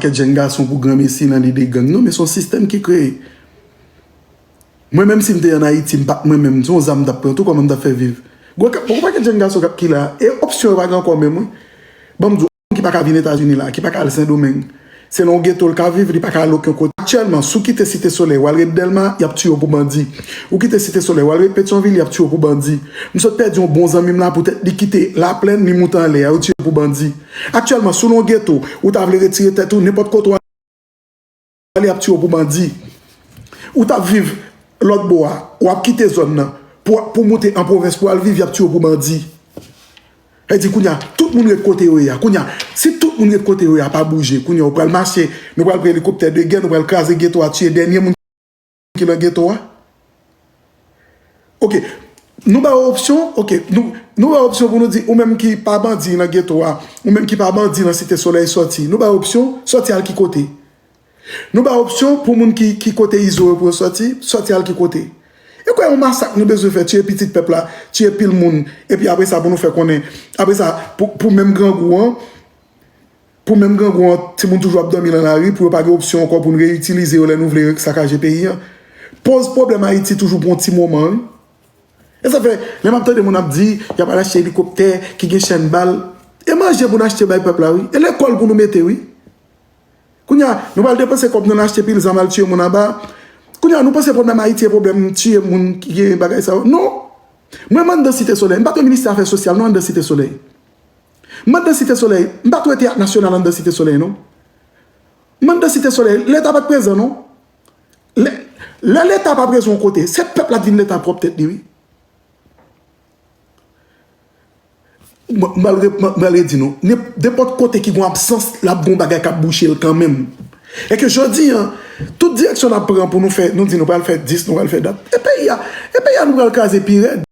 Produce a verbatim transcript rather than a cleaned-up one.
Pakèt jèn gason pou granmesi nan lide gang. Non, men se yon sistèm ki kreye. Mwen menm si m te ann Ayiti, m pa, mwen menm, se yon zam m t ap pran tou, kòman m t ap fè viv? Gwo kap, gwo pakèt jèn gason k ap ki la. E opsyon yo pa gen ankò menm, wi. Ban m di w, moun ki pa ka vin Etazini la, ki pa ka al Sendomeng, se nan yon geto l ka viv, li pa ka al okenn kote. Aktyèlman, si w kite Site Solèy, w al ret Dèlma, y ap tiye w pou bandi. Ou kite Site Solèy, w al ret Petyonvil, y ap tiye w pou bandi. M sot pèdi yon bon zanmi m la poutèt li kite Laplèn, li moute anlè a, yo tiye l pou bandi. Aktyèlman, si w nan yon geto, ou ta vle retire tèt ou, nenpòt kote w ale, y ap tiye w pou bandi. Ou t ap viv lòt bò a, w ap kite zòn nan pou, pou moute an pwovens pou al viv, y ap tiye w pou bandi. Sa vle di, kounye a, tout moun ret kote yo ye a. Kounye a, si tout moun ret kote yo ye a, pa bouje, kounye a, ou pral mache, nou pral pran elikoptè de gè, nou pral kraze geto a, tiye dènye moun ki nan geto a. Ok. Nou ba w opsyon, ok. Nou, nou ba w opsyon pou nou di, ou menm ki pa bandi nan geto a, ou menm ki pa bandi nan Site Solèy, sòti. Nou ba w opsyon, sòti al ki kote? Nou ba w opsyon pou moun ki, ki kote Izo yo pou yo sòti, sòti al ki kote? E kwè yon masak nou bezwen fè, tiye pitit pèp la, tiye pil moun, epi apre sa pou nou fè konnen, apre sa, pou, pou menm grangou an, pou menm grangou an, timoun toujou ap dòmi nan lari, pou yo pa gen opsyon ankò pou n reyitilize yo lè nou vle sakaje peyi an. Poz pwoblèm Ayiti toujou pou yon ti moman, wi. E sa fè, lè m ap tande moun ap di, y ap al achte elikoptè ki gen chèn bal, e manje pou n achte bay pèp la, wi. E lekòl pou nou mete, wi. Kounye a, nou pral depanse kòb nou nan achte pil zam al tiye moun anba. Kounye a, nou panse pwoblèm Ayiti e pwoblèm tiye moun ki gen bagay sa yo. Non. Mwen, m anndan Site Solèy. M pa t yon ministè afè sosyal, non, anndan Site Solèy. M anndan Site Solèy. M pa t wè Teyat Nasyonal anndan Site Solèy, non. M anndan Site Solèy. Leta pa t prezan, non. Lè, lè Leta pa prezan yon kote, se pèp la k vin Leta pwòp tèt li, wi. Mwen, mwen pral re-, mwen, mwen pral redi nou, nenp-, nenpòt kote ki gon absans, l ap gon bagay k ap bouche l kanmenm. E ke jodi an, tout direksyon n ap pran pou nou fè, nou di nou pral fè dis, nou pral fè dat. E peyi a, e peyi a nou pral kraze pi rèd.